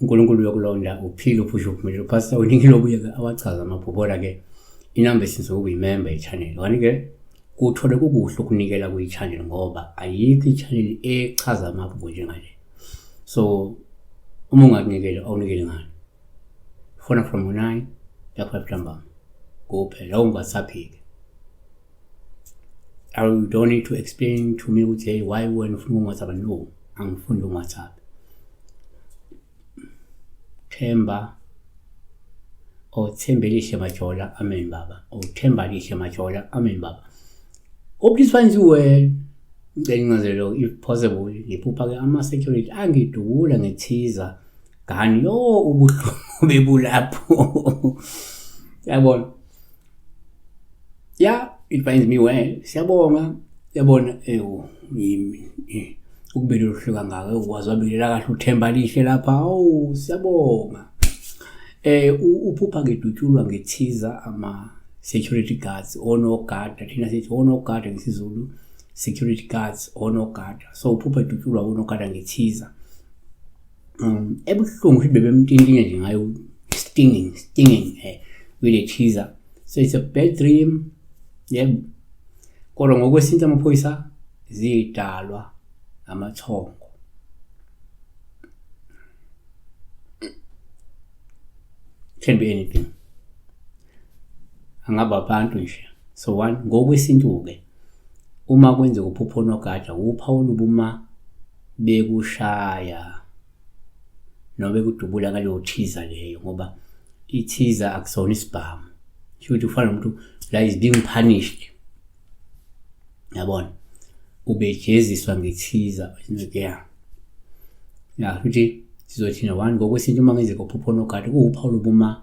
uNkulunkulu uyokulonda uphile uphushe uphumelele. Pastor unikile obuye-ke awachaza amaphupho kodwa-ke inamba esinze ukuyimemba i-channel. Kanti-ke kuthole kukuhle ukunikela kwi-channel ngoba ayikho i-channel echaza amaphupho njengale. So uma ungakunikeli awunikeli ngani? Fona from 9 ya 5 ntambama kuphela ungasaphiki. You don't need to explain to me ukuthi hey why wena ufuna uWhatsApp no angifuni uWhatsApp. Themba oh Thembelihle Majola amen baba oh Thembalihle Majola amen baba. Hope this finds you well. Ngicela incazelo if possible ngiphupha ke ama security angidubula ngethiza gani yo ubuhlungu bebulapho. Yabona yeah it finds me well siyabonga yabona ewu yimi ukubili oluhle kangaka ukwazi wabilila kahle uthemba lihle lapha awu siyabonga uphupha ngidutshulwa ngethiza ama security guards onogada thina sithi onogada ngesiZulu security guards onogada so uphupha edutshulwa onogada ngethiza ebuhlungu futhi bebemtintinya nje ngayo stinging stinging with a teaser so it's a bad dream yebo kodwa ngokwesintu amaphoyisa zidalwa amathongo can be anything angaba abantu nje so one ngokwesintu-ke uma kwenzeka uphupho onogada wuphawu olubi uma bekushaya noma bekudubula ngaleyo thiza leyo ngoba ithiza akusona isibhamu sho ukuthi ufana nomuntu la is being punished yabona ubejeziswa ngethiza yeah ya futhi sizothina one ngokwesintu uma ngenzeka uphupho onogada kuwuphawu lobuma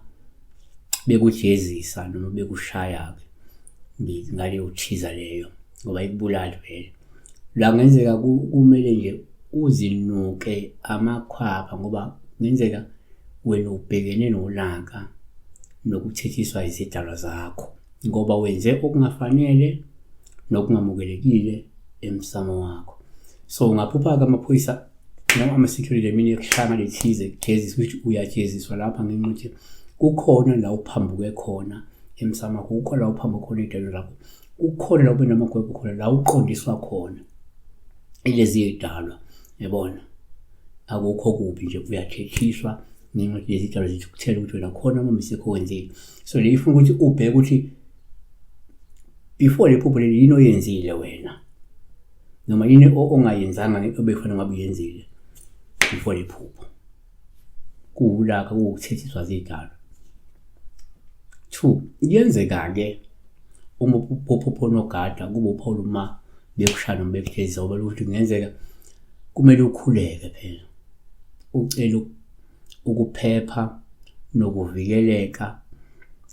bekujezisa noma bekushaya-ke ngaleyo thiza leyo ngoba ikubulali vele la kungenzeka kumele nje uzinuke amakhwapha ngoba kungenzeka wena ubhekene nolaka nokuthethiswa izidalwa zakho ngoba wenze okungafanele nokungamukelekile emsamo wakho so ungaphupha-ke amaphoyisa noma ama-security emini ekushaya ngalethize kujezisa ukuthi uyajeziswa lapha ngenxa ukuthi kukhona la uphambuke khona emsamo wakho kukhona la uphambuke khona ey'dalweni zakho kukhona la ube namagwegwe khona la uqondiswa khona ilezi yidalwa yabona akukho kubi nje uyathethiswa ngenxa yokuthi lezi dalwa zithukuthela ukuthi wena khona uma misekho wenzile so le ifuna ukuthi ubheke ukuthi before le phupho leli yini oyenzile wena noma yini ongayenzanga obekufanele ngabe uyenzile before le phupho kuwulaka kuwukuthethiswa zidalwa two kuyenzeka-ke uma uphupha onogada kube uphawula uma bekushaya noma bekujezisa ngoba ukuthi kungenzeka kumele ukhuleke phela ucele ukuphepha nokuvikeleka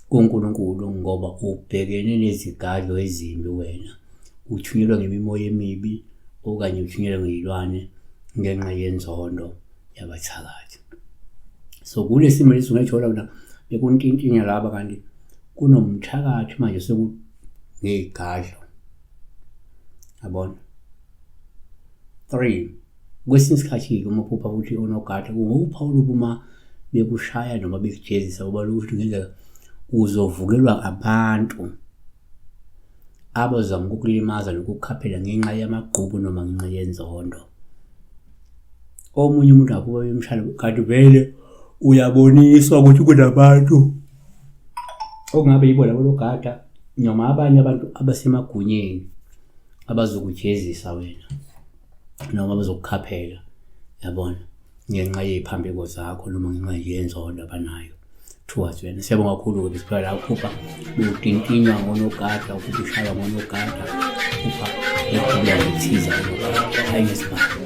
kuNkulunkulu ngoba ubhekene nezigadlo ezimbi wena uthunyelwa ngemimoya emibi okanye uthunyelwa ngeyilwane ngenxa yenzondo yabathakathi so kulesimo lesi ungethola wena bekuntintinya laba kanti kunomthakathi manje sekuneyigadlo yabona 3 kwesinye isikhathi-ke uma uphupha ukuthi onogada kungokuphawula uma bekushaya noma bekujezisa ngoba ukuthi kungenzeka uzovukelwa abantu abazama ukukulimaza nokukukhaphela ngenxa yamagqubu noma ngenxa yenzondo omunye umuntu akuba bemshaya kanti vele uyaboniswa ukuthi kunabantu okungabe yibo labo logada noma abanye abantu abasemagunyeni abazokujezisa wena noma abazokukhaphela yabona ngenxa yey'phambeko zakho noma ngenxa nje yenzondo abanayo towards wena siyabonga kakhulu-ke besiphela la uphupha utintinywa ngonogada uphupha ushaywa ngonogada uphupha ekhulula ngethiza onogada hayi ngesibhamu.